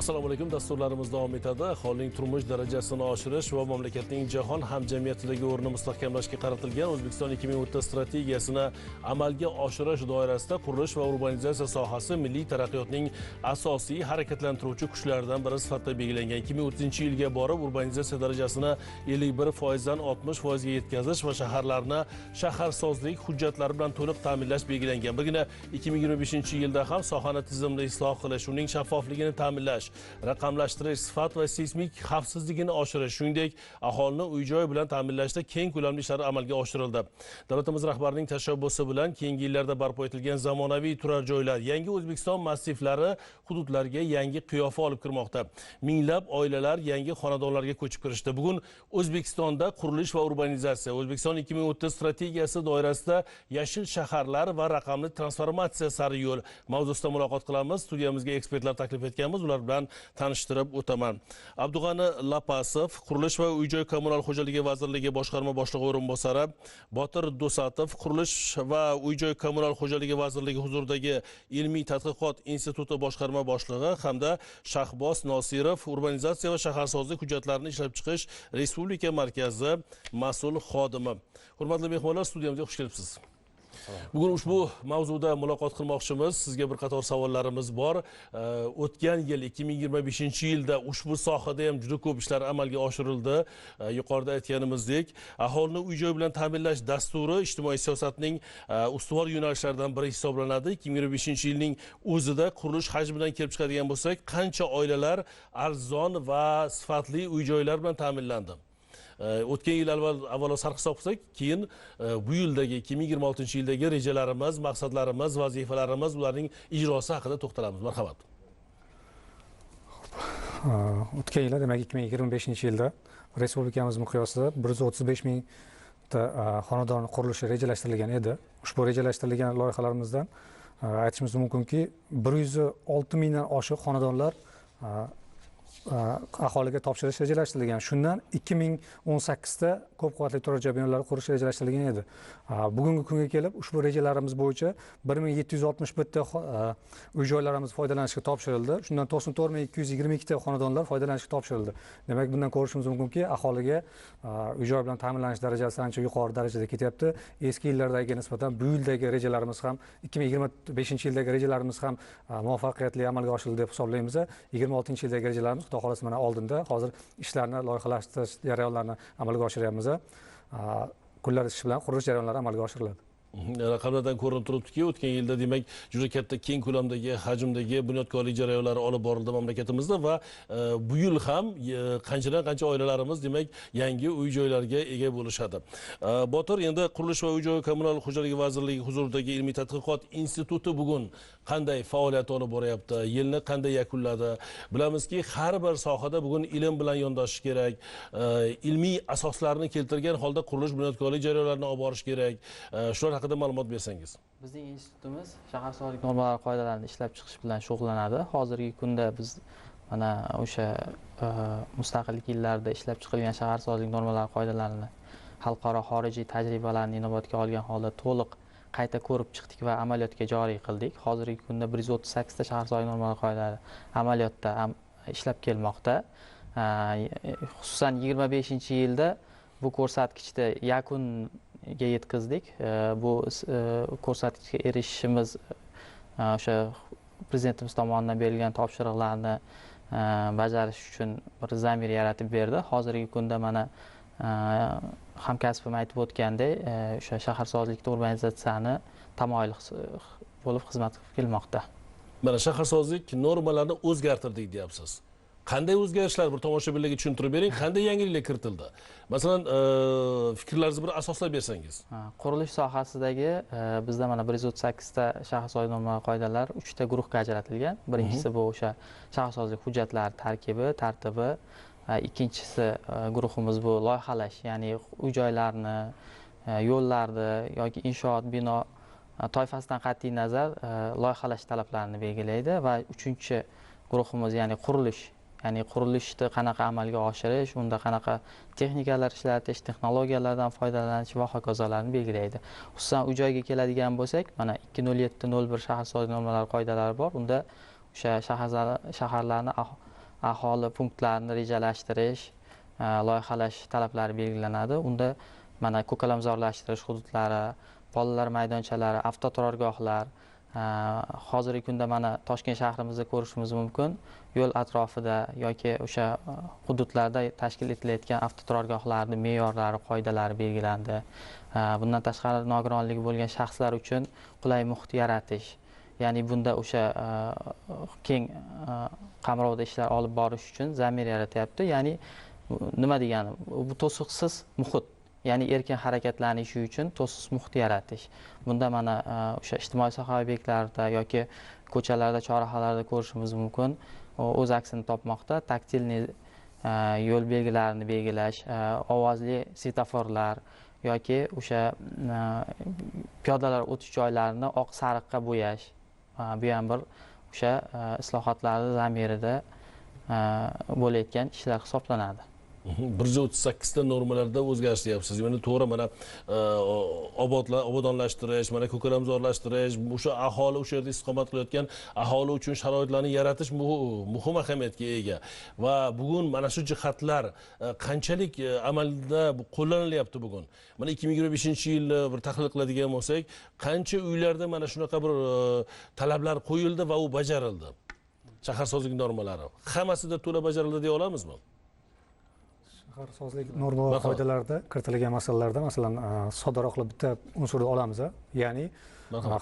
Assalomu alaykum. Dasturlarimiz davom etadi. Aholining turmush darajasini oshirish va mamlakatning jahon hamjamiyatidagi o'rnini mustahkamlashga qaratilgan O'zbekiston 2030 strategiyasini amalga oshirish doirasida qurilish va urbanizatsiya sohasi milliy taraqqiyotning asosiy harakatlantiruvchi kuchlaridan biri sifatida belgilangan. 2030-yilga borib urbanizatsiya darajasini 51% dan 60% ga yetkazish va shaharlarni shaharsozlik hujjatlari bilan to'liq ta'minlash belgilangan. Birgina 2025-yilda ham sohani tizimli isloh qilish, uning shaffofligini ta'minlash, raqamlashtirish, sifat va seysmik xavfsizligini oshirish, shuningdek aholini uy-joy bilan ta'minlashda keng ko'lamli ishlar amalga oshirildi. Davlatimiz rahbarining tashabbusi bilan keyingi yillarda barpo etilgan zamonaviy turar joylar, yangi O'zbekiston massivlari hududlarga yangi qiyofa olib kirmoqda. Minglab oilalar yangi xonadonlarga ko'chib kirishdi. Bugun O'zbekistonda qurilish va urbanizatsiya, O'zbekiston 2030 strategiyasi doirasida yashil shaharlar va raqamli transformatsiya sari yo'l mavzusida muloqot qilamiz. Studiyamizga ekspertlar taklif etganmiz. Ular bilan tanishtirib o'taman. Abdug'ani Lapasov, Qurilish va uy-joy kommunal xo'jaligi vazirligi boshqarma boshlig'i o'rinbosari, Botir Do'satov, Qurilish va uy-joy kommunal xo'jaligi vazirligi huzuridagi ilmiy tadqiqot instituti boshqarma boshlig'i hamda Shahboz Nosirov, urbanizatsiya va shaharsozlik hujjatlarini ishlab chiqish Respublika markazi mas'ul xodimi. Hurmatli mehmonlar, studiyamizga xush kelibsiz. Bugun ushbu mavzuda muloqot qilmoqchimiz. Sizga bir qator savollarimiz bor. O'tgan yil 2025-yilda ushbu sohada ham juda ko'p ishlar amalga oshirildi. Yuqorida aytganimizdek, aholini uy-joy bilan ta'minlash dasturi ijtimoiy siyosatning ustuvor yo'nalishlaridan biri hisoblanadi. 2025-yilning o'zida qurilish hajmidan kelib chiqadigan bo'lsak, qancha oilalar arzon va sifatli uy-joylar bilan ta'minlandi? O'tgan yil avvalo sarhisob qilsak, keyin bu yildagi 2026-yildagi rejalarimiz, maqsadlarimiz, vazifalarimiz, ularning ijrosi haqida to'xtalamiz. Marhamat. O'tgan yilda, demak 2025-yilda respublikamiz miqyosida 135 mingta xonadon qurilishi rejalashtirilgan edi. Ushbu rejalashtirilgan loyihalarimizdan aytishimiz mumkinki, 106 mingdan oshiq xonadonlar aholiga topshirish rejalashtirilgan. Shundan 2018 ta ko'p qavatli turar joy binolari qurish rejalashtirilgan edi. Bugungi kunga kelib ushbu rejalarimiz bo'yicha 1761 ta uy joylarimiz foydalanishga topshirildi. Shundan 94222 ta xonadonlar foydalanishga topshirildi. Demak, bundan ko'rishimiz mumkinki, aholiga uy joy bilan ta'minlanish darajasi ancha yuqori darajada ketyapti. Eski yillardagiga nisbatan bu yildagi rejalarimiz ham, 2025-yildagi rejalarimiz ham muvaffaqiyatli amalga oshirildi deb hisoblaymiz. 26-yildagi rejalarimiz Xudo xohlasa mana oldinda, hozir ishlarni loyihalashtirish jarayonlarini amalga oshiryapmiz. Kunlar isishi bilan qurilish jarayonlari amalga oshiriladi. Raqamlardan ko'rinib turibdiki, o'tgan yilda demak juda katta keng ko'lamdagi, hajmdagi bunyodkorlik jarayonlari olib borildi mamlakatimizda va bu yil ham qanchadan qancha oilalarimiz demak yangi uy-joylarga ega bo'lishadi. Botir, endi Qurilish va uy-joy kommunal xo'jaligi vazirligi huzuridagi ilmiy tadqiqot instituti bugun qanday faoliyat olib boryapti? Yilni qanday yakunladi? Bilamizki, har bir sohada bugun ilm bilan yondashish kerak. Ilmiy asoslarni keltirgan holda qurilish bunyodkorlik jarayonlarini olib borish kerak. Shular haqida ma'lumot bersangiz. Bizning institutimiz shaharsozlik normalari qoidalarini ishlab chiqish bilan shug'ullanadi. Hozirgi kunda biz mana o'sha mustaqillik yillarida ishlab chiqilgan shaharsozlik normalari qoidalarini xalqaro xorijiy tajribalarni inobatga olgan holda to'liq qayta ko'rib chiqdik va amaliyotga joriy qildik. Hozirgi kunda 138 ta shaharsozlik normalari qoidalari amaliyotda ishlab kelmoqda. Xususan 25-yilda bu ko'rsatkichda yakunga yetkazdik. Bu ko'rsatkichga erishishimiz o'sha prezidentimiz tomonidan berilgan topshiriqlarni bajarish uchun bir zamir yaratib berdi. Hozirgi kunda mana hamkasbim aytib o'tgandek, o'sha shaharsozlikda urbanizatsiyani tamoyil bo'lib xizmat qilib kelmoqda. Mana shaharsozlik normalarini o'zgartirdik deyapsiz. Qanday o'zgarishlar, bir tomoshabinlarga tushuntirib bering, qanday yangiliklar kiritildi? Masalan, fikrlaringizni bir asoslab bersangiz. Qurilish sohasidagi bizda mana 138 ta shaharsozlik normalari qoidalari 3 ta guruhga ajratilgan. Birinchisi bu o'sha shaharsozlik hujjatlari tarkibi, tartibi. Ikkinchisi guruhimiz bu loyihalash, ya'ni uy joylarni, yo'llarni yoki inshoot, bino toifasidan qat'iy nazar loyihalash talablarini belgilaydi va uchinchi guruhimiz ya'ni qurilish, ya'ni qurilishni qanaqa amalga oshirish, unda qanaqa texnikalar ishlatish, texnologiyalardan foydalanish va hokazolarni belgilaydi. Xususan uy joyga keladigan bo'lsak, mana 20701 shaharsozlik normalari qoidalari bor. Unda o'sha shaharlarni aholi punktlarini rejalashtirish, loyihalash talablari belgilanadi. Unda mana ko'kalamzorlashtirish hududlari, bolalar maydonchalari, avtoturargohlar, hozirgi kunda mana Toshkent shahrimizda ko'rishimiz mumkin, yo'l atrofida yoki o'sha hududlarda tashkil etilayotgan avtoturargohlarning me'yorlari, qoidalari belgilandi. Bundan tashqari nogironligi bo'lgan shaxslar uchun qulay muhit yaratish, ya'ni bunda o'sha keng qamrovda ishlar olib borish uchun zamir yaratyapti. Ya'ni nima degani? Bu to'siqsiz muhit, ya'ni erkin harakatlanishi uchun to'siqsiz muhit yaratish. Bunda mana o'sha ijtimoiy soha obyektlarida yoki ko'chalarda, chorrahalarda ko'rishimiz mumkin, o'z aksini topmoqda. Taktilniy yo'l belgilarini belgilash, ovozli svetoforlar yoki o'sha piyodalar o'tish joylarini oq sariqqa bo'yash, bu ham bir o'sha islohotlarning zamirida bo'layotgan ishlar hisoblanadi. 138 ta normalarda o'zgarish deyapsiz. Mana to'g'ri, mana obodonlashtirish, mana ko'kalamzorlashtirish, o'sha aholi, o'sha yerda istiqomat qilayotgan aholi uchun sharoitlarni yaratish muhim ahamiyatga ega. Va bugun mana shu jihatlar qanchalik amalda qo'llanilyapti bugun? Mana 2025-yilni bir tahlil qiladigan bo'lsak, qancha uylarda mana shunaqa bir talablar qo'yildi va u bajarildi? Shaharsozlik normalari hammasida to'la bajarildi deya olamizmi? Shaharsozlik norma va qoidalarida kiritilgan masalalarda, masalan, soddaroq qilib bitta unsurni olamiz, ya'ni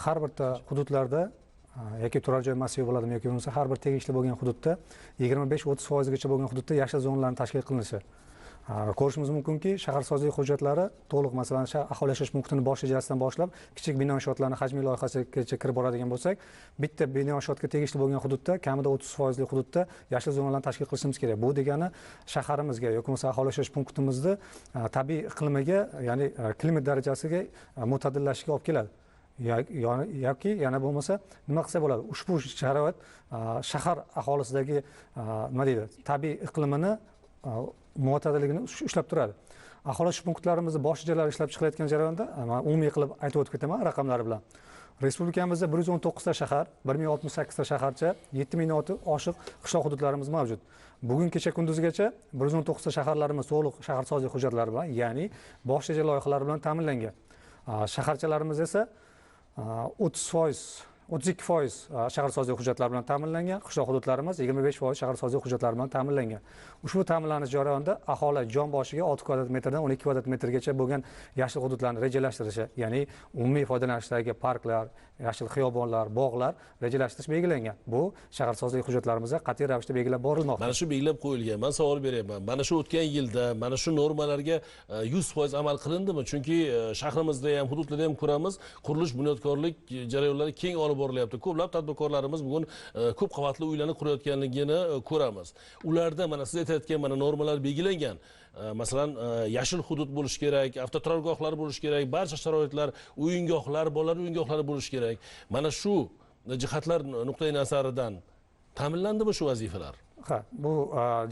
har bitta hududlarda yoki turar joy massivi bo'ladimi yoki bo'lmasa har bir tegishli bo'lgan hududda 25-30% gacha bo'lgan hududda yashil zonalarni tashkil qilinishi. Ko'rishimiz mumkinki, shaharsozlik hujjatlari to'liq, masalan, aholi yashash punktini bosh rejasidan boshlab kichik bino inshootlarni hajmi loyihasigacha kirib boradigan bo'lsak, bitta bino inshootga tegishli bo'lgan hududda kamida 30% hududda yashil zonalarni tashkil qilishimiz kerak. Bu degani shaharimizga yoki bo'lmasa aholi yashash punktimizni tabiiy iqlimiga, ya'ni klimat darajasiga mo'tadillashishiga olib keladi. Yoki yana bo'lmasa nima qilsa bo'ladi? Ushbu sharoit shahar aholisidagi nima deydi, tabiiy iqlimini mo'tadilligini ushlab turadi. Aholi yashash punktlarimizni bosh rejalari ishlab chiqilayotgan jarayonda umumiy qilib aytib o'tib ketaman raqamlari bilan. Respublikamizda 119 ta shahar, 1068 ta shaharcha, 7000 dan oshiq qishloq hududlarimiz mavjud. Bugun kecha kunduzgacha 119 ta shaharlarimiz to'liq shaharsozlik hujjatlari bilan, ya'ni bosh reja loyihalari bilan ta'minlangan. Shaharchalarimiz esa 30%, 32% shaharsozlik hujjatlari bilan ta'minlangan, qishloq hududlarimiz 25% shaharsozlik hujjatlari bilan ta'minlangan. Ushbu ta'minlanish jarayonida aholi jon boshiga 6 kvadrat metrdan 12 kvadrat metrgacha bo'lgan yashil hududlarni rejalashtirishi, ya'ni umumiy foydalanishdagi parklar, yashil xiyobonlar, bog'lar rejalashtirish belgilangan. Bu shaharsozlik hujjatlarimizda qat'iy ravishda belgilab borilmoqda. Mana shu belgilab qo'yilgan. Men savol beryapman. Mana shu o'tgan yilda mana shu normalarga 100% amal qilindimi? Chunki shahrimizda ham, hududlarda ham ko'ramiz, qurilish bunyodkorlik jarayonlari keng olib borilyapti. Ko'plab tadbirkorlarimiz bugun ko'p qavatli uylarni qurayotganligini ko'ramiz. Ularda mana siz aytayotgan mana normalar belgilangan. Masalan, yashil hudud bo'lishi kerak, avtoturargohlar bo'lishi kerak, barcha sharoitlar, o'yingohlar, bolalar o'yingohlari bo'lishi kerak. Mana shu jihatlar nuqtai nazaridan ta'minlandimi shu vazifalar? Ha, bu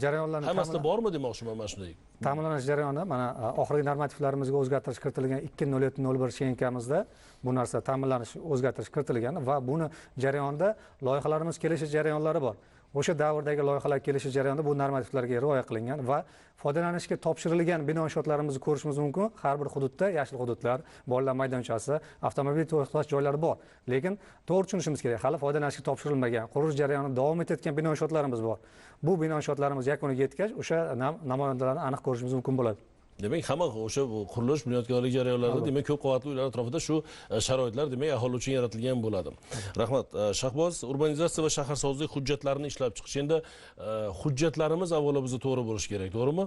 jarayonlarni hammasida bormi demoqchiman mana shunday. Ta'minlanish jarayoni mana oxirgi normativlarimizga o'zgartirish kiritilgan 2.07.01 CNKmizda bu narsa ta'minlanish o'zgartirish kiritilgan va buni jarayonda loyihalarimiz kelishi jarayonlari bor. O'sha davrdagi loyihalar kelishi jarayonida bu normativlarga rioya qilingan va foydalanishga topshirilgan bino inshootlarimizni ko'rishimiz mumkin. Har bir hududda yashil hududlar, bolalar maydonchasi, avtomobil to'xtash joylari bor. Lekin to'g'ri tushunishimiz kerak, hali foydalanishga topshirilmagan, qurilish jarayoni davom etayotgan bino inshootlarimiz bor. Bu bino inshootlarimiz yakuniga yetgach, o'sha namoyandalarni aniq ko'rishimiz mumkin bo'ladi. Demak, hamma o'sha qurilish bunyodkorlik jarayonlarida, demak, ko'p qavatli uylar atrofida shu sharoitlar, demak, aholi uchun yaratilgan bo'ladi. Rahmat. Shahboz, urbanizatsiya va shaharsozlik hujjatlarini ishlab chiqish. Endi hujjatlarimiz avvalo bizda to'g'ri bo'lishi kerak, to'g'rimi?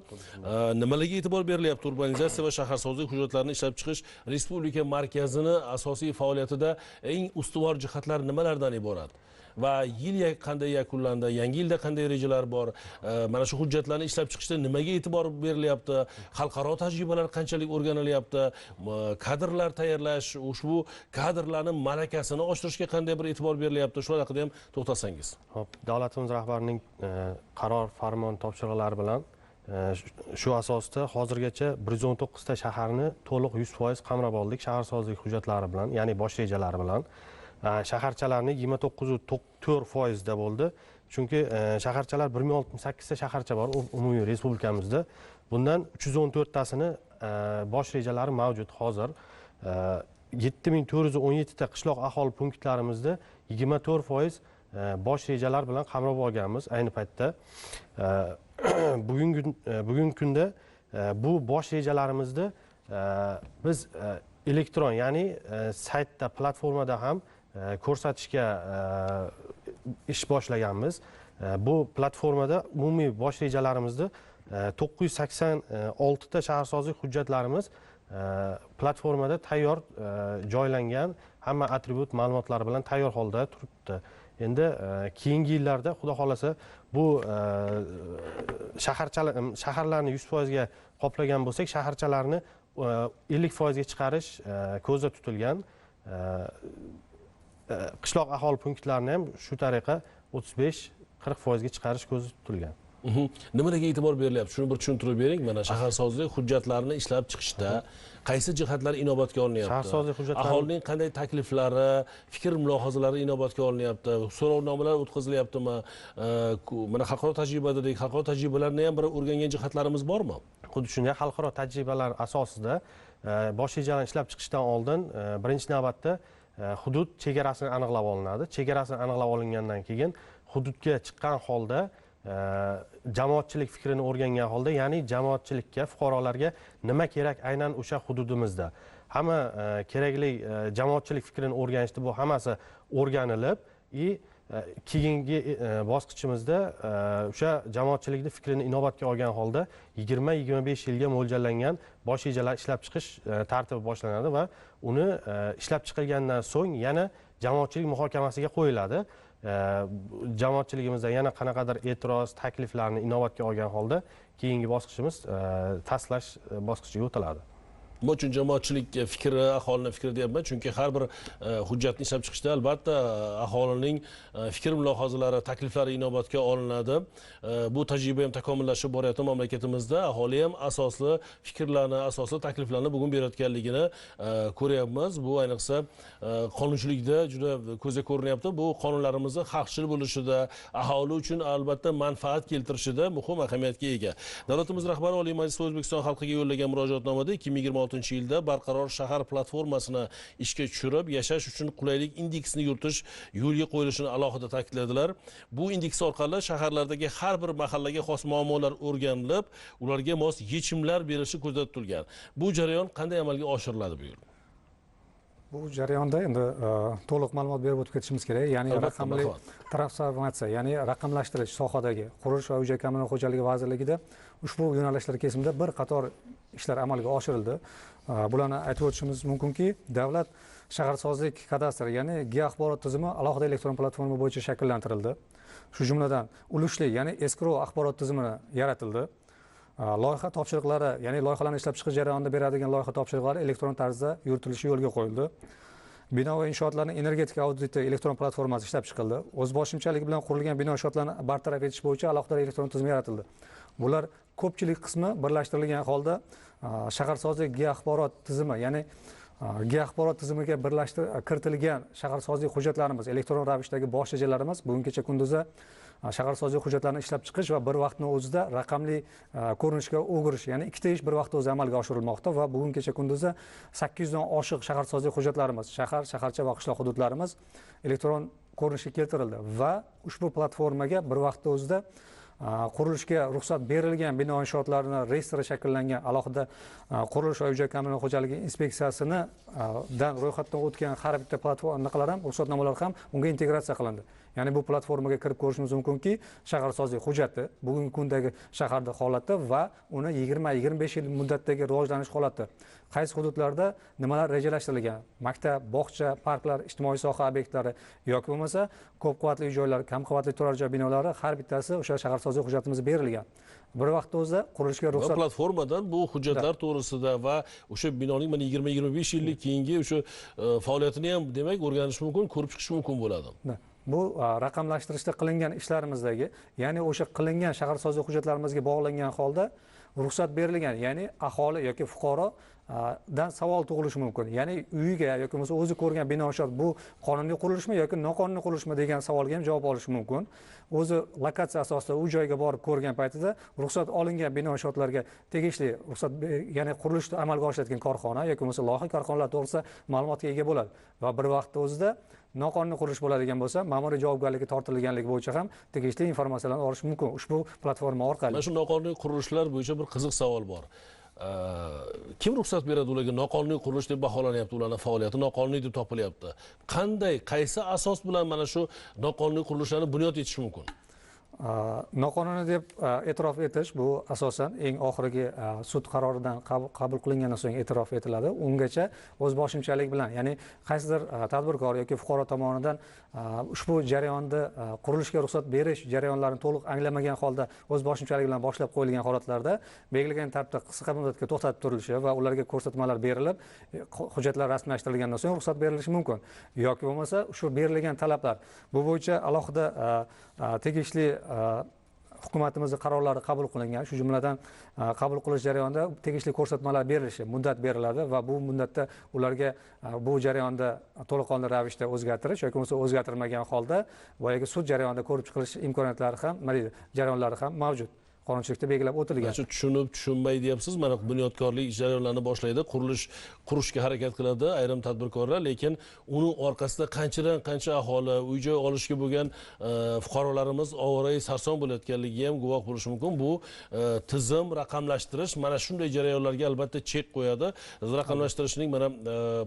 Nimalarga e'tibor berilyapti urbanizatsiya va shaharsozlik hujjatlarini ishlab chiqish respublika markazini asosiy faoliyatida eng ustuvor jihatlar nimalardan iborat? Va yil qanday yakunlandi, yangi yilda qanday rejalar bor, mana shu hujjatlarni ishlab chiqishda nimaga e'tibor berilyapti, xalqaro tajribalar qanchalik o'rganilyapti, kadrlar tayyorlash, ushbu kadrlarning malakasini oshirishga qanday bir e'tibor berilyapti, shu haqida ham to'xtalsangiz. Xo'p, davlatimiz rahbarining qaror, farmon, topshiriqlari bilan shu asosda hozirgacha 119 ta shaharni to'liq 100% qamrab oldik shaharsozlik hujjatlari bilan, ya'ni bosh rejalari bilan. Shaharchalarni 29,4% da bo'ldi. Chunki shaharchalar 1068 ta shaharcha bor umumiy respublikamizda. Bundan 314 tasini bosh rejalari mavjud hozir. 7417 ta qishloq aholi punktlarimizda 24% bosh rejalar bilan qamrab olganmiz ayni paytda. Bugungi kunda bu bosh rejalarimizda biz elektron, ya'ni saytda, platformada ham ko'rsatishga ish boshlaganmiz. Bu platformada umumiy bosh rejalarimizda 986 ta shaharsozlik hujjatlarimiz platformada tayyor joylangan, hamma atribut ma'lumotlari bilan tayyor holda turibdi. Endi keyingi yillarda xudo xolasa bu shaharlarni 100% ga qoplagan bo'lsak, shaharchalarni 50% ga chiqarish ko'zda tutilgan. Qishloq aholi punktlarini ham shu tariqa 35-40% ga chiqarish ko'zda tutilgan. Nimalarga e'tibor berilyapti? Shuni bir tushuntirib bering. Mana shaharsozlik hujjatlarini ishlab chiqishda qaysi jihatlar inobatga olinyapti? Shaharsozlik hujjatlari aholining qanday takliflari, fikr mulohazalari inobatga olinyapti? So'rovnomalar o'tkazilyaptimi? Mana xalqaro tajriba dedik, xalqaro tajribalarni ham bir o'rgangan jihatlarimiz bormi? Xuddi shunday xalqaro tajribalar asosida bosh rejalarni ishlab chiqishdan oldin birinchi navbatda hudud chegarasini aniqlab olinadi. Chegarasini aniqlab olingandan keyin hududga chiqqan holda jamoatchilik fikrini o'rgangan holda, ya'ni jamoatchilikka, fuqarolarga nima kerak aynan o'sha hududimizda, hamma kerakli jamoatchilik fikrini o'rganishdi. Bu hammasi o'rganilib, keyingi bosqichimizda o'sha jamoatchilikning fikrini inobatga olgan holda 20-25 yilga mo'ljallangan bosh rejalar ishlab chiqish tartibi boshlanadi va uni ishlab chiqilgandan so'ng yana jamoatchilik muhokamasiga qo'yiladi. Jamoatchiligimizda yana qanaqadir e'tiroz, takliflarni inobatga olgan holda keyingi bosqichimiz tasdiqlash bosqichiga o'tiladi. Nima uchun jamoatchilik fikri, aholining fikri deyapman? Chunki har bir hujjatni ishlab chiqishda albatta aholining fikr mulohazalari, takliflari inobatga olinadi. Bu tajriba ham takomillashib boryapti mamlakatimizda. Aholi ham asosli fikrlarni, asosli takliflarni bugun berayotganligini ko'ryapmiz. Bu ayniqsa qonunchilikda juda ko'zga ko'rinyapti. Bu qonunlarimizni xalqchil bo'lishida, aholi uchun albatta manfaat keltirishida muhim ahamiyatga ega. Davlatimiz rahbari Oliy Majlis O'zbekiston xalqiga yo'llagan murojaatnomada 2026-yilda barqaror shahar platformasini ishga tushirib, yashash uchun qulaylik indeksini yuritish yo'lga qo'yilishini alohida ta'kidladilar. Bu indeks orqali shaharlardagi har bir mahallaga xos muammolar o'rganilib, ularga mos yechimlar berilishi ko'zda tutilgan. Bu jarayon qanday amalga oshiriladi bu yil? Bu jarayonda endi to'liq ma'lumot berib o'tib ketishimiz kerak. Ya'ni raqamli transformatsiya, ya'ni raqamlashtirish sohadagi qurilish va uy-joy kommunal xo'jaligi vazirligida ushbu yo'nalishlar kesimida bir qator ishlar amalga oshirildi. Bularni aytib o'tishimiz mumkinki, davlat shaharsozlik kadastri, ya'ni geoaxborot tizimi alohida elektron platforma bo'yicha shakllantirildi. Shu jumladan ulushli, ya'ni escrow axborot tizimi yaratildi. Loyiha topshiriqlari, ya'ni loyihalarni ishlab chiqish jarayonida beradigan loyiha topshiriqlari elektron tarzda yuritilishi yo'lga qo'yildi. Bino va inshootlarning energetika auditi elektron platformasi ishlab chiqildi. O'zboshimchalik bilan qurilgan bino inshootlarni bartaraf etish bo'yicha alohida elektron tizim yaratildi. Bular ko'pchilik qismi birlashtirilgan holda shaharsozlik geoaxborot tizimi, ya'ni geoaxborot tizimiga kiritilgan shaharsozlik hujjatlarimiz, elektron ravishdagi bosh rejalarimiz bugun kecha kunduzda shaharsozlik hujjatlarini ishlab chiqish va bir vaqtning o'zida raqamli ko'rinishga o'girish, ya'ni ikkita ish bir vaqtda o'zi amalga oshirilmoqda va bugun kecha kunduzda 800 dan oshiq shaharsozlik hujjatlarimiz, shahar, shaharcha va qishloq hududlarimiz elektron ko'rinishga keltirildi va ushbu platformaga bir vaqtda o'zida qurilishga ruxsat berilgan bino inshootlarini reyestri shakllangan alohida qurilish va uy-joy kommunal xo'jaligi inspeksiyasini dan ro'yxatdan o'tgan har bitta platformalar ham, ruxsatnomalar ham unga integratsiya qilindi. Ya'ni bu platformaga kirib ko'rishimiz mumkinki, shaharsozlik hujjati bugungi kundagi shaharda holati va uni 20-25 yil muddatdagi rivojlanish holati, qaysi hududlarda nimalar rejalashtirilgan, maktab, bog'cha, parklar, ijtimoiy soha obyektlari yoki bo'lmasa ko'p qavatli uy joylar, kam qavatli turar joy binolari har bittasi o'sha shaharsozlik hujjatimiz berilgan. Bir vaqtda o'zida qurilishga ruxsat platformadan bu hujjatlar to'g'risida va o'sha binoning mana 20-25 yillik keyingi o'sha faoliyatini ham demak o'rganish mumkin, ko'rib chiqish mumkin bo'ladi. Bu raqamlashtirishda qilingan ishlarimizdagi, ya'ni o'sha qilingan shaharsozlik hujjatlarimizga bog'langan holda ruxsat berilgan, ya'ni aholi yoki fuqaro dan savol tug'ilishi mumkin. Ya'ni uyiga yoki bo'lmasa o'zi ko'rgan bino inshoot bu qonuniy qurilishmi yoki noqonuniy qurilishmi degan savolga ham javob olishi mumkin. O'zi lokatsiya asosida u joyga borib ko'rgan paytida ruxsat olingan bino inshootlarga tegishli ruxsat, ya'ni qurilishni amalga oshirayotgan korxona yoki bo'lmasa loyiha korxonalar to'g'risida ma'lumotga ega bo'ladi va bir vaqtda o'zida noqonuniy qurilish bo'ladigan bo'lsa, ma'muriy javobgarlikka tortilganligi bo'yicha ham tegishli informatsiyalarni olish mumkin ushbu platforma orqali. Mana shu noqonuniy qurilishlar bo'yicha bir qiziq savol bor. Kim ruxsat beradi ularga noqonuniy qurilish deb baholanyapti, ularning faoliyati noqonuniy deb topilyapti. Qanday, qaysi asos bilan mana shu noqonuniy qurilishlarni bunyod etish mumkin? Noqonuniy deb e'tirof etish bu asosan eng oxirgi sud qaroridan qabul qilingandan so'ng e'tirof etiladi. Ungacha o'zboshimchalik bilan, ya'ni qaysidir tadbirkor yoki fuqaro tomonidan ushbu jarayonda qurilishga ruxsat berish jarayonlarini to'liq anglamagan holda o'zboshimchalik bilan boshlab qo'yilgan holatlarda belgilangan tartibda qisqa muddatga to'xtatib turilishi va ularga ko'rsatmalar berilib, hujjatlar rasmiylashtirilgandan so'ng ruxsat berilishi mumkin. Yoki bo'lmasa shu berilgan talablar bu bo'yicha alohida tegishli hukumatimizning qarorlari qabul qilingan, shu jumladan qabul qilish jarayonida tegishli ko'rsatmalar berilishi, muddat beriladi va bu muddatda ularga bu jarayonda to'laqonli ravishda o'zgartirish yoki bo'lmasa o'zgartirmagan holda boyagi sud jarayonida ko'rib chiqilish imkoniyatlari ham, jarayonlari ham mavjud. Qonunchilikda belgilab o'tilgan. Shu tushunib, tushunmay deyapsiz. Mana bunyodkorlik jarayonlarini boshlaydi, qurilish qurishga harakat qiladi ayrim tadbirkorlar, lekin uni orqasida qanchadan qancha aholi, uy-joy olishga bo'lgan fuqarolarimiz ovorai sarson bo'layotganligiga ham guvoh bo'lish mumkin. Bu tizim, raqamlashtirish mana shunday jarayonlarga albatta chek qo'yadi. Raqamlashtirishning mana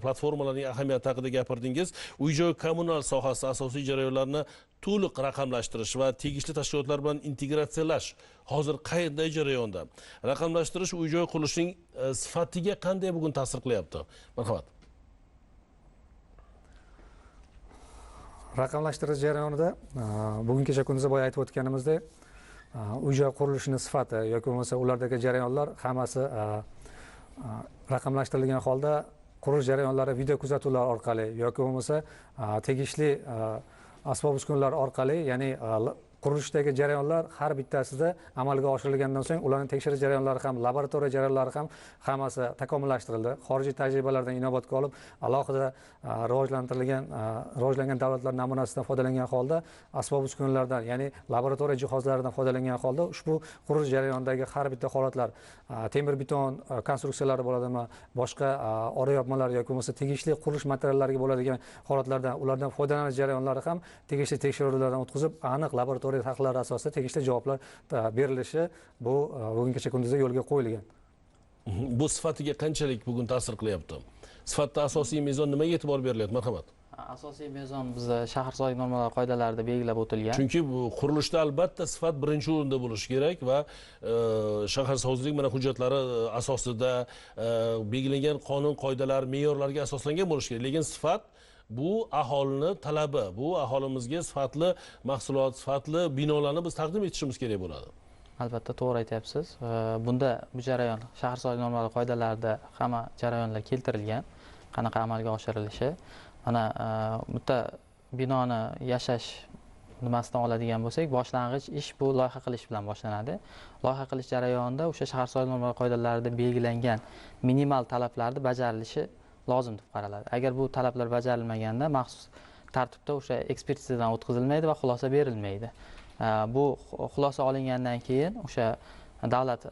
platformalarning ahamiyati haqida gapirdingiz. Uy-joy kommunal sohasi asosiy jarayonlarni to'liq raqamlashtirish va tegishli tashkilotlar bilan integratsiyalash hozir qanday jarayonda? Raqamlashtirish uy-joy qurilishining sifatiga qanday bugun ta'sir qilyapti? Marhamat. Raqamlashtirish jarayonida bugun kecha kunduz boya aytib o'tganimizdek, uy-joy qurilishining sifati yoki bo'lmasa ulardagi jarayonlar hammasi raqamlashtirilgan holda qurilish jarayonlari video kuzatuvlar orqali yoki bo'lmasa tegishli asbob uskunalar orqali, ya'ni qurilishdagi jarayonlar har bittasida amalga oshirilgandan so'ng ularni tekshirish jarayonlari ham, laboratoriya jarayonlari ham hammasi takomillashtirildi. Xorijiy tajribalardan inobatga olib, alohida rivojlangan davlatlar namunasidan foydalangan holda asbob uskunalardan, ya'ni laboratoriya jihozlaridan foydalangan holda ushbu qurilish jarayonidagi har bitta holatlar, temir beton konstruksiyalari bo'ladimi, boshqa ora yopmalar yoki bo'lmasa tegishli qurilish materiallariga bo'ladigan holatlardan, ulardan foydalanish jarayonlari ham tegishli tekshiruvlardan o'tkazib, aniq laboratoriya tahlillari asosida tegishli javoblar berilishi bu bugun kecha kunduzda yo'lga qo'yilgan. Bu sifatiga qanchalik bugun ta'sir qilyapti? Sifatda asosiy mezon nimaga e'tibor berilyapti? Marhamat. Asosiy mezon bizda shaharsozlik normalari qoidalarida belgilab o'tilgan. Chunki bu qurilishda albatta sifat birinchi o'rinda bo'lishi kerak va shaharsozlik mana hujjatlari asosida belgilangan qonun qoidalar, me'yorlarga asoslangan bo'lishi kerak. Lekin sifat bu aholini talabi, bu aholimizga sifatli mahsulot, sifatli binolarni biz taqdim etishimiz kerak bo'ladi. Albatta to'g'ri aytyapsiz. Bunda bu jarayon shaharsozlik normalari qoidalarida hamma jarayonlar keltirilgan, qanaqa amalga oshirilishi. Mana bitta binoni yashash nimasidan oladigan bo'lsak, boshlang'ich ish bu loyiha qilish bilan boshlanadi. Loyiha qilish jarayonida o'sha shaharsozlik normalari qoidalarida belgilangan minimal talablarni bajarilishi lozim deb qaraladi. Agar bu talablar bajarilmaganda maxsus tartibda o'sha ekspertizadan o'tkazilmaydi va xulosa berilmaydi. Bu xulosa olingandan keyin o'sha davlat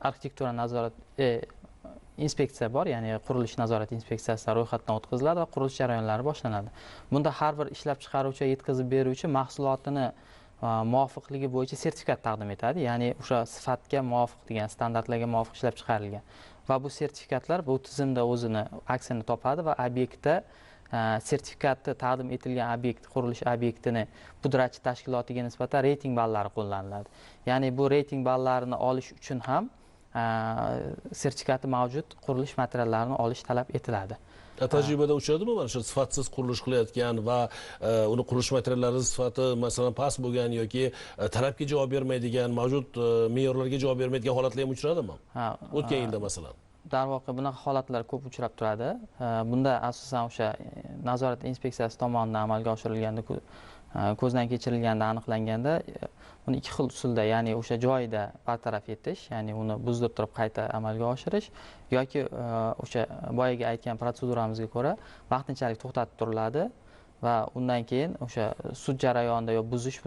arxitektura nazorat inspeksiya bor, ya'ni qurilish nazorati inspeksiyasida ro'yxatdan o'tkaziladi va qurilish jarayonlari boshlanadi. Bunda har bir ishlab chiqaruvchi, yetkazib beruvchi mahsulotini muvofiqligi bo'yicha sertifikat taqdim etadi, ya'ni o'sha sifatga muvofiq degan standartlarga muvofiq ishlab chiqarilgan. Va bu sertifikatlar bu tizimda o'zini aksini topadi va obyektda sertifikati taqdim etilgan obyekt, qurilish obyektini pudratchi tashkilotiga nisbatan reyting ballari qo'llaniladi. Ya'ni bu reyting ballarini olish uchun ham sertifikati mavjud qurilish materiallarini olish talab etiladi. Tajribada uchradimi mana shu sifatsiz qurilish qilayotgan va uni qurilish materiallari sifati masalan past bo'lgan yoki talabga javob bermaydigan, mavjud me'yorlarga javob bermaydigan holatlar ham uchradimi? O'tgan yilda masalan. Darvoqe bunaqa holatlar ko'p uchrab turadi. Bunda asosan o'sha nazorat inspeksiyasi tomonidan amalga oshirilganda Ko'zdan kechirilganda aniqlanganda buni ikki xil usulda, ya'ni o'sha joyida bartaraf etish, ya'ni uni buzdirtirib qayta amalga oshirish yoki o'sha boyagi aytgan protseduramizga ko'ra vaqtinchalik to'xtatib turiladi va undan keyin o'sha sud jarayonida yo buzish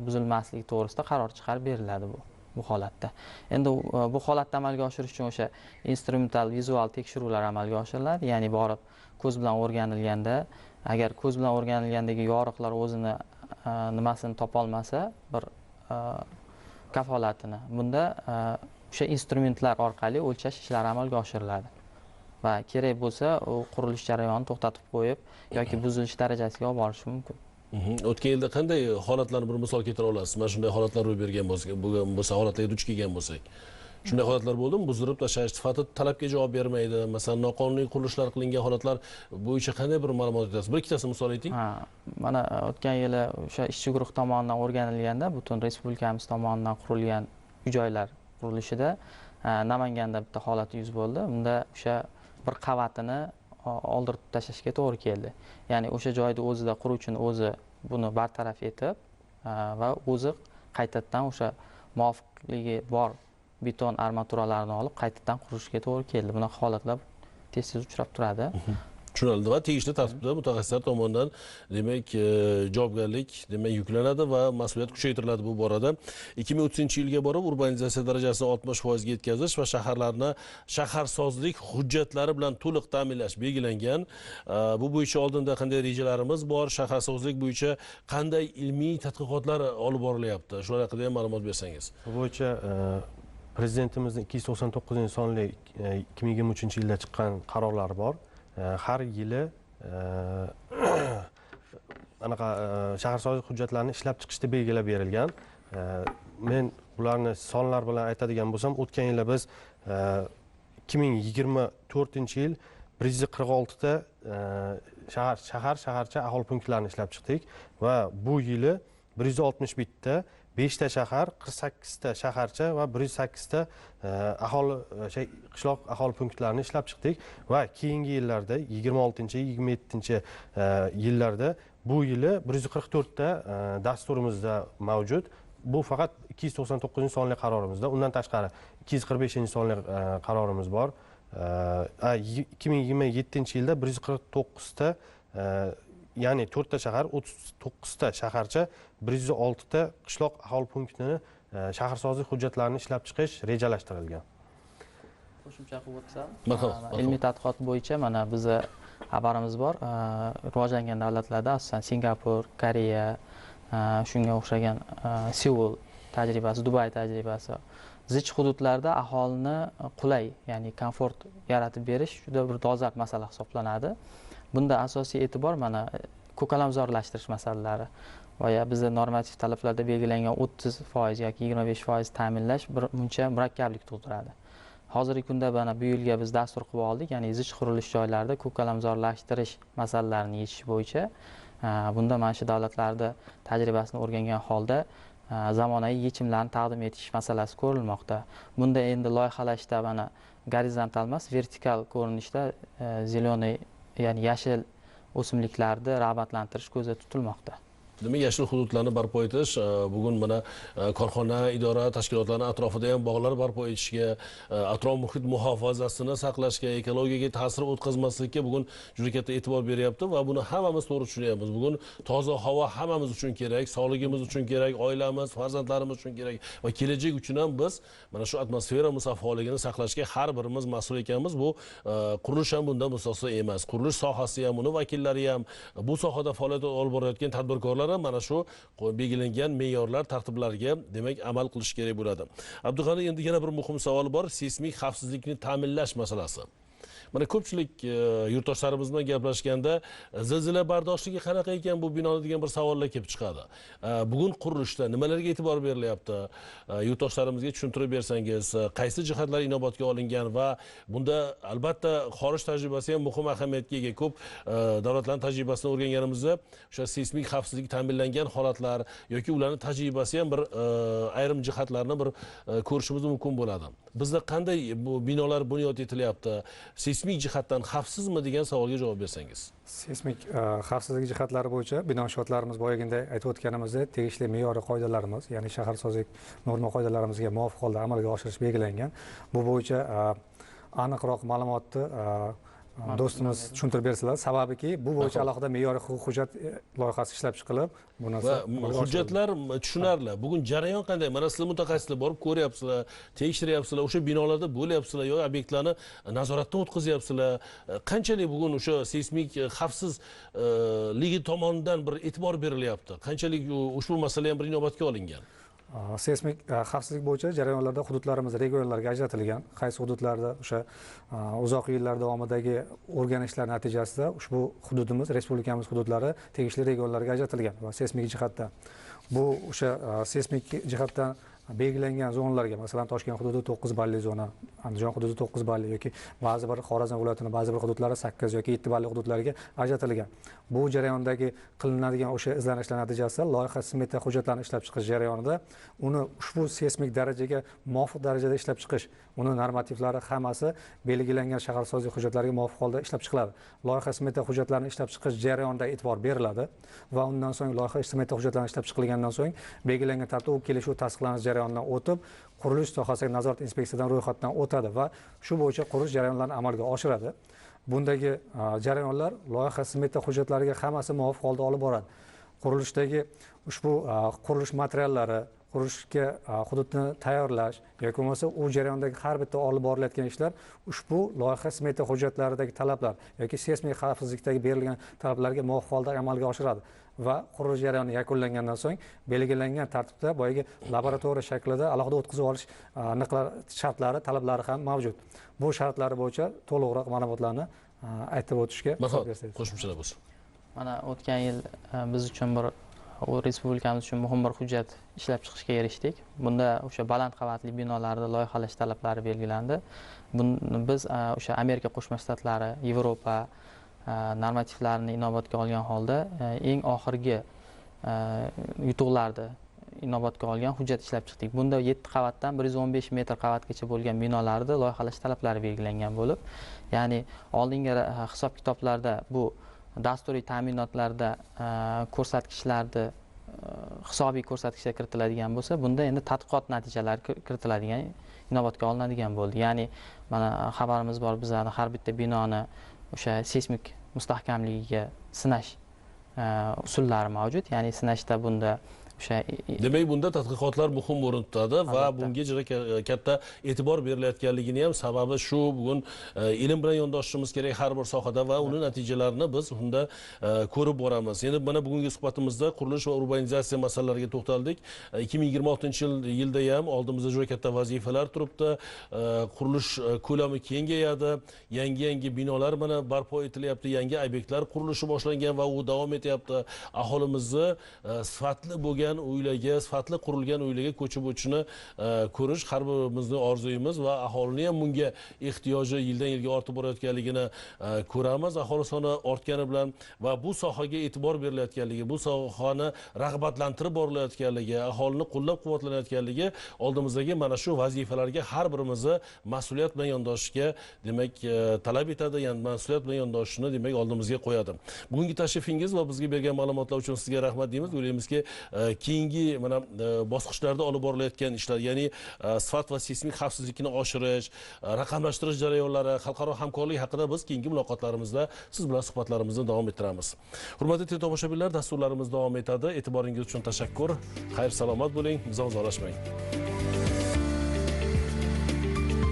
buzilmasligi to'g'risida qaror chiqarib beriladi bu holatda. Endi bu holatda amalga oshirish uchun o'sha instrumental vizual tekshiruvlar amalga oshiriladi, ya'ni borib ko'z bilan o'rganilganda, agar ko'z bilan o'rganilgandagi yoriqlar o'zini nimasini topolmasa, bir kafolatini, bunda o'sha instrumentlar orqali o'lchash ishlari amalga oshiriladi va kerak bo'lsa u qurilish jarayonini to'xtatib qo'yib yoki buzilish darajasiga olib borishi mumkin. O'tgan yilda qanday holatlarni bir misol keltira olasiz? Mana shunday holatlar ro'y bergan bo'lsa, holatlarga duch kelgan bo'lsak. Shunday holatlar bo'ldimi? Buzdirib tashlash, sifati talabga javob bermaydi, masalan, noqonuniy qurilishlar qilingan holatlar bo'yicha qanday bir ma'lumot aytasiz? Bir ikkitasini misol ayting. Mana o'tgan yili o'sha ishchi guruh tomonidan o'rganilganda butun respublikamiz tomonidan qurilgan uy-joylar qurilishida Namanganda bitta holat yuz bo'ldi. Unda o'sha bir qavatini oldirib tashlashga to'g'ri keldi. Ya'ni o'sha joyda o'zida quruvchini o'zi buni bartaraf etib va o'zi qaytadan o'sha muvofiqligi bor beton armaturalarni olib qaytadan qurishga to'g'ri keldi. Bunaqa holatlar tez-tez uchrab turadi. Tushunildi va tegishli tartibda mutaxassislar tomonidan demak javobgarlik demak yuklanadi va mas'uliyat kuchaytiriladi bu borada. 2030-yilga borib urbanizatsiya darajasini 60% ga yetkazish va shaharlarni shaharsozlik hujjatlari bilan to'liq ta'minlash belgilangan. Bu bo'yicha oldinda qanday rejalarimiz bor? Shaharsozlik bo'yicha qanday ilmiy tadqiqotlar olib borilyapti? Shular haqida ham ma'lumot bersangiz. Bu bo'yicha Prezidentimizning 299-sonli 2023-yilda chiqqan qarorlari bor. Har yili anaqa shaharsozlik hujjatlarini ishlab chiqishda belgilab berilgan. Men bularni sonlar bilan aytadigan bo'lsam, o'tgan yili biz 2024-yil 146 ta shahar shaharcha aholi punktlarini ishlab chiqdik va bu yili 161 ta, 5 ta shahar, 48 ta shaharcha va 108 ta aholi qishloq aholi punktlarini ishlab chiqdik va keyingi yillarda 26-27 yillarda bu yili 144 ta dasturimizda mavjud. Bu faqat 299-sonli qarorimizda. Undan tashqari 245-sonli qarorimiz bor. 2027-yilda 149 ta, ya'ni 4 ta shahar, 39 ta shaharcha, 106 ta qishloq aholi punktini shaharsozlik hujjatlarini ishlab chiqish rejalashtirilgan. Qo'shimcha qilib o'tsam, ilmiy tadqiqot bo'yicha mana biza xabarimiz bor. Rivojlangan davlatlarda, asosan Singapur, Koreya, shunga o'xshagan Seul tajribasi, Dubay tajribasi, zich hududlarda aholini qulay, ya'ni komfort yaratib berish juda bir dolzarb masala hisoblanadi. Bunda asosiy e'tibor mana ko'kalamzorlashtirish masalalari va ya bizda normativ talablarda belgilangan 30% yoki 25% ta'minlash bir muncha murakkablik tug'diradi. Hozirgi kunda mana bu yilga biz dastur qilib oldik, ya'ni zich qurilish joylarida ko'kalamzorlashtirish masalalarini yechish bo'yicha. Bunda mana shu davlatlarda tajribasini o'rgangan holda zamonaviy yechimlarni taqdim etish masalasi ko'rilmoqda. Bunda endi loyihalashda mana gorizontal emas, vertikal ko'rinishda zelenyy, ya'ni yashil o'simliklarni rag'batlantirish ko'zda tutilmoqda. Demak, yashil hududlarni barpo etish, bugun mana korxona, idora, tashkilotlarning atrofida ham bog'lar barpo etishga, atrof muhit muhofazasini saqlashga, ekologiyaga ta'sir o'tkazmaslikka bugun juda katta e'tibor beryapti va buni hammamiz to'g'ri tushunyapmiz. Bugun toza havo hammamiz uchun kerak, sog'ligimiz uchun kerak, oilamiz, farzandlarimiz uchun kerak va kelajak uchun ham biz mana shu atmosfera musaffoligini saqlashga har birimiz mas'ul ekanmiz. Bu qurilish ham bundan mustasno emas. Qurilish sohasi ham, uni vakillari ham, bu sohada faoliyat olib borayotgan tadbirkorlar mana shu belgilangan me'yorlar, tartiblarga demak amal qilish kerak bo'ladi. Abdug'ani, endi yana bir muhim savol bor, seysmik xavfsizlikni ta'minlash masalasi. Mana ko'pchilik yurtdoshlarimiz bilan gaplashganda zilzila bardoshligi qanaqa ekan bu binoni degan bir savollar kelib chiqadi. Bugun qurilishda nimalarga e'tibor berilyapti? Yurtdoshlarimizga tushuntirib bersangiz, qaysi jihatlar inobatga olingan va bunda albatta xorij tajribasi ham muhim ahamiyatga ega. Ko'p davlatlarning tajribasini o'rganganimizda o'sha seysmik xavfsizlik ta'minlangan holatlar yoki ularning tajribasi ham bir ayrim jihatlarni bir ko'rishimiz mumkin bo'ladi. Bizda qanday bu binolar bunyod etilyapti? seysmik jihatdan xavfsizmi degan savolga javob bersangiz. Seysmik xavfsizlik jihatlari bo'yicha bino inshootlarimiz boyaginday aytib o'tganimizdek tegishli me'yoriy qoidalarimiz, ya'ni shaharsozlik norma qoidalarimizga muvofiq holda amalga oshirish belgilangan. Bu bo'yicha aniqroq ma'lumotni do'stimiz tushuntirib bersalar, sababiki bu bo'yicha alohida me'yoriy huquq hujjat loyihasi ishlab chiqilib, bu narsa hujjatlar tushunarli. Bugun jarayon qanday? Mana sizlar mutaxassislar borib ko'ryapsizlar, tekshiryapsizlar, o'sha binolarda bo'lyapsizlar yoki obyektlarni nazoratdan o'tkazyapsizlar. Qanchalik bugun o'sha seysmik xavfsizligi tomonidan bir e'tibor berilyapti? Qanchalik ushbu masala ham bir inobatga olingan? Seysmik xavfsizlik bo'yicha jarayonlarda hududlarimiz regionlarga ajratilgan. Qaysi hududlarda o'sha uzoq yillar davomidagi o'rganishlar natijasida ushbu hududimiz, respublikamiz hududlari tegishli regionlarga ajratilgan va seysmik jihatdan bu o'sha seysmik jihatdan belgilangan zonalarga, masalan, Toshkent hududi 9 balli zona, Andijon hududi 9 balli yoki ba'zi bir Xorazm viloyatining ba'zi bir hududlari 8 yoki 7 balli hududlarga ajratilgan. Bu jarayondagi qilinadigan o'sha izlanishlar natijasida loyiha smeta hujjatlarini ishlab chiqish jarayonida uni ushbu seysmik darajaga muvofiq darajada ishlab chiqish, uni normativlari hammasi belgilangan shaharsozlik hujjatlariga muvofiq holda ishlab chiqiladi. Loyiha smeta hujjatlarini ishlab chiqish jarayonida e'tibor beriladi va undan so'ng loyiha smeta hujjatlarini ishlab chiqilgandan so'ng belgilangan tartibda u kelishuv tasdiqlanish jarayonidan o'tib, qurilish sohasidagi nazorat inspeksiyadan ro'yxatdan o'tadi va shu bo'yicha qurilish jarayonlarini amalga oshiradi. Bundagi jarayonlar loyiha smeta hujjatlariga hammasi muvofiq holda olib boradi. Qurilishdagi ushbu qurilish materiallari, qurilishga hududni tayyorlash yoki bo'lmasa u jarayondagi har bitta olib borilayotgan ishlar ushbu loyiha smeta hujjatlaridagi talablar yoki seysmik xavfsizlikdagi berilgan talablarga muvofiq holda amalga oshiradi va qurilish jarayoni yakunlangandan so'ng belgilangan tartibda boyagi laboratoriya shaklida alohida o'tkazib olish aniqlar shartlari, talablari ham mavjud. Bu shartlari bo'yicha to'liqroq ma'lumotlarni aytib o'tishga qo'shimchalar bo'lsin. Mana o'tgan yil biz uchun bir respublikamiz uchun muhim bir hujjat ishlab chiqishga erishdik. Bunda o'sha baland qavatli binolarda loyihalash talablari belgilandi. Buni biz o'sha Amerika Qo'shma Shtatlari, Yevropa normativlarini inobatga olgan holda eng oxirgi yutuqlarni inobatga olgan hujjat ishlab chiqdik. Bunda 7 qavatdan 115 metr qavatgacha bo'lgan binolarda loyihalash talablari belgilangan bo'lib, ya'ni oldingi hisob-kitoblarda bu dasturiy ta'minotlarda ko'rsatkichlarni hisobiy ko'rsatkichlar kiritiladigan bo'lsa, bunda endi tadqiqot natijalari kiritiladigan, inobatga olinadigan bo'ldi. Ya'ni mana xabarimiz bor, bizlarni har bitta binoni o'sha seysmik mustahkamligiga sinash usullari mavjud. Ya'ni sinashda bunda o'sha demak bunda tadqiqotlar muhim o'rin tutadi va bunga juda katta e'tibor berilayotganligini ham sababi shu. Bugun ilm bilan yondoshishimiz kerak har bir sohada va uning natijalarini biz unda ko'rib boramiz. Endi mana bugungi suhbatimizda qurilish va urbanizatsiya masalalariga to'xtaldik. 2026-yilda ham oldimizda juda katta vazifalar turibdi. Qurilish ko'lami kengayadi, yangi-yangi binolar mana barpo etilyapti, yangi obyektlar qurilishi boshlangan va u davom etyapti. Aholimizni sifatli bo'lgan uylarga, sifatli qurilgan uylarga ko'chib o'tishini ko'rish har birimizning orzuyimiz va aholining ham bunga ehtiyoji yildan yilga ortib borayotganligini ko'ramiz. Aholi soni ortgani bilan va bu sohaga e'tibor berilayotganligi, bu sohani rag'batlantirib borilayotganligi, aholini qo'llab-quvvatlanayotganligi oldimizdagi mana shu vazifalarga har birimizni mas'uliyat bilan yondoshishga demak talab etadi, ya'ni mas'uliyat bilan yondoshishni demak oldimizga qo'yadi. Bugungi tashrifingiz va bizga bergan ma'lumotlar uchun sizga rahmat deymiz. O'ylaymizki, keyingi mana bosqichlarda olib borilayotgan ishlar, ya'ni sifat va seysmik xavfsizlikni oshirish, raqamlashtirish jarayonlari, xalqaro hamkorlik haqida biz keyingi muloqotlarimizda siz bilan suhbatlarimizni davom ettiramiz. Hurmatli teletomoshabinlar, dasturlarimiz davom etadi. E'tiboringiz uchun tashakkur. Xayr salomat bo'ling, bizdan uzoqlashmang.